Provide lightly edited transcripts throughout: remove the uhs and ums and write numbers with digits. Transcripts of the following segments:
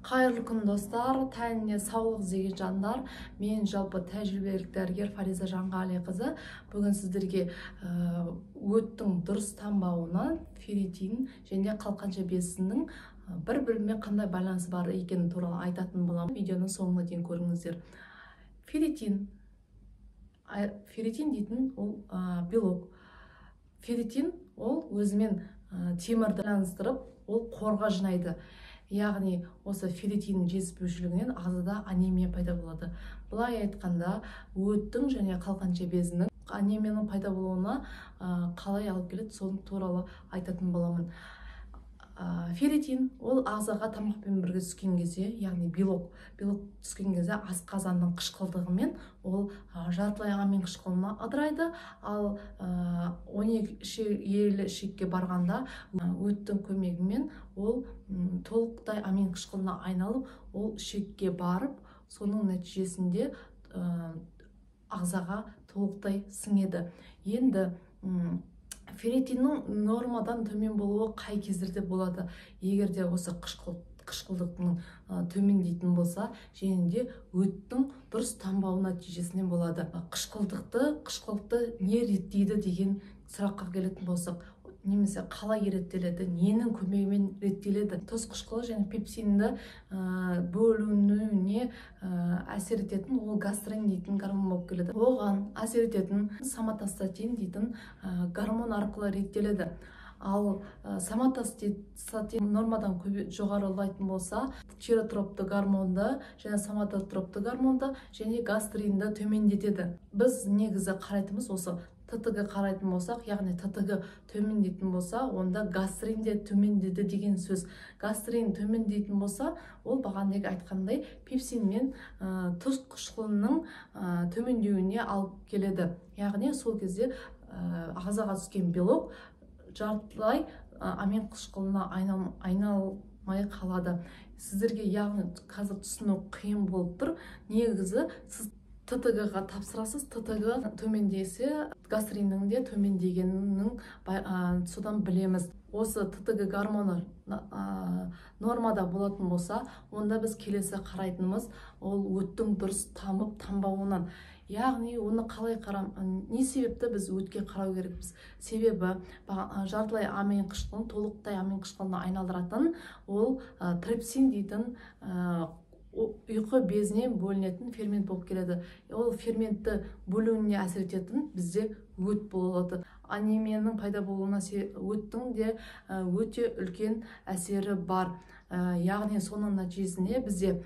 Қайырлы күн, достар! Тәніне саулық іздеген жандар! Мен жалпы тәжірибелік дәрігер Фариза Жанғалиқызы. Бүгін сіздерге өттің дұрыс тамбауынан ферритин және қалқанша безінің бір бірімен қандай байланысы бар екені туралы айтатын боламын. Видеоның соңына дейін көріңіздер. Ферритин дейтін ол белок. Ферритин ол өзімен темірді байланыстырып, ол қорға жинайды. Яғни осы ферритин жетіспеушілігінен ағзада анемия пайда болады. Былай айтқанда, өттің және қалқанша безінің анемияның пайда болуына қалай алып келеді, соның туралы айтатын боламын. Ферритин ол ағзаға тамақпен бірге түскен кезде, яғни белок түскен кезде асқазанның қышқылдығымен ол жартылай амин қышқылына ыдырайды. Ал 12 елі ішекке барғанда өттің көмегімен ол толықтай амин қышқылына айналып, ол ішекке барып, соның нәтижесінде ағзаға толықтай сіңеді. Енді ферритиннің нормадан төмен болуы қай кездерде болады? Егер де осы қышқылдықтың төмендейтін болса және де өттің дұрыс тамбауы нәтижесінен болады. Қышқылдықты не реттейді деген сұраққа келетін болсақ, немесе қалай реттеледі, ненің көмегімен реттеледі? Тұз қышқылы және пепсинді бөлінуіне әсер ететін ол гастрин дейтін гормон болып келеді. Оған әсер ететін соматостатин дейтін гормон арқылы реттеледі. Ал соматостатин нормадан жоғарылайтын болса, тиротропты гормонды және соматотропты гормонды және гастринді төмендетеді. Біз негізі қарайтынымыз осы ТТГ қарайтын болсақ, яғни ТТГ төмендейтін болса, онда гастрин де төмендеді деген сөз. Гастрин төмендейтін болса, ол бағанағы айтқандай пепсин мен тұз қышқылының төмендеуіне алып келеді. Яғни сол кезде ағзаға түскен белок жартылай амин қышқылына айналмай қалады. Сіздерге яғни қазір түсіну қиын болып тұр. Негізі сіз ТТГ-ға тапсырасыз, ТТГ төмендесе, гастриннің де төмендегенінің содан білеміз. Осы ТТГ гормоны нормада болатын болса, онда біз келесі қарайтынымыз ол өттің дұрыс тамып тамбауынан. Яғни оны қалай қарам, не себепті біз өтке қарау керекпіз? Себебі жартылай амин қышқылын толықтай амин қышқылына айналдыратын ол трипсин дейтін ұйқы безінен бөлінетін фермент болып келеді. Ол ферментті бөлуіне әсер ететін бізде өт болады. Анемияның пайда болуына өттің де өте үлкен әсері бар. Яғни соның нәтижесінде бізде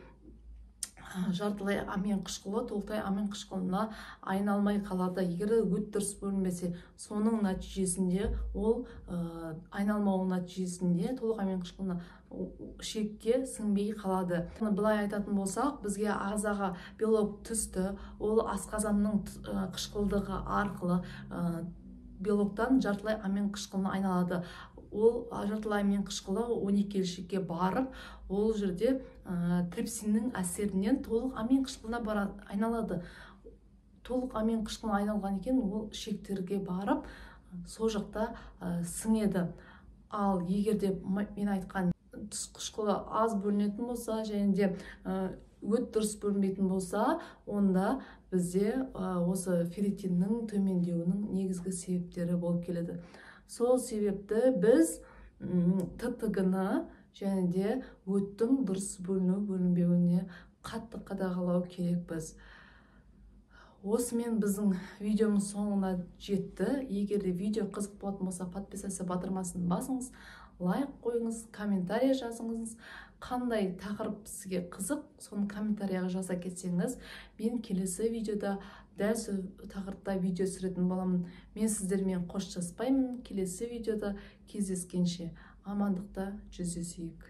жартылай амин қышқылы толықтай амин қышқылына айналмай қалады. Егер өт дұрыс бөлінбесе, соның нәтижесінде ол айналмауы нәтижесінде толық амин қышқылына ішекке сіңбей қалады. Былай айтатын болсақ, бізге ағзаға белок түсті, ол асқазанның қышқылдығы арқылы белоктан жартылай амин қышқылына айналады. Ол жартылай амин қышқылы 12 ішекке барып, ол жерде трипсиннің әсерінен толық амин қышқылына айналады. Толық амин қышқылына айналған екен, ол ішектерге барып, сол жақта сіңеді. Ал егер де мен айтқан тұз қышқылы аз бөлінетін болса және де өт дұрыс бөлінбейтін болса, онда бізде осы ферритиннің төмендеуінің негізгі себептері болып келеді. Сол себепті біз ТТГ-ны және де өттің дұрыс бөліну бөлінбеуіне қатты қадағалау керекпіз. Осымен біздің видеомыз соңына жетті. Егер де видео қызық болатын болса, подписаться батырмасын басыңыз, лайк қойыңыз, комментарий жазыңыз. Қандай тақырып сізге қызық, соны комментарияға жаза кетсеңіз, мен келесі видеода дәл сол тақырыпта видео түсіретін боламын. Мен сіздермен қоштаспаймын. Келесі видеода кездескенше амандықта жүздесейік.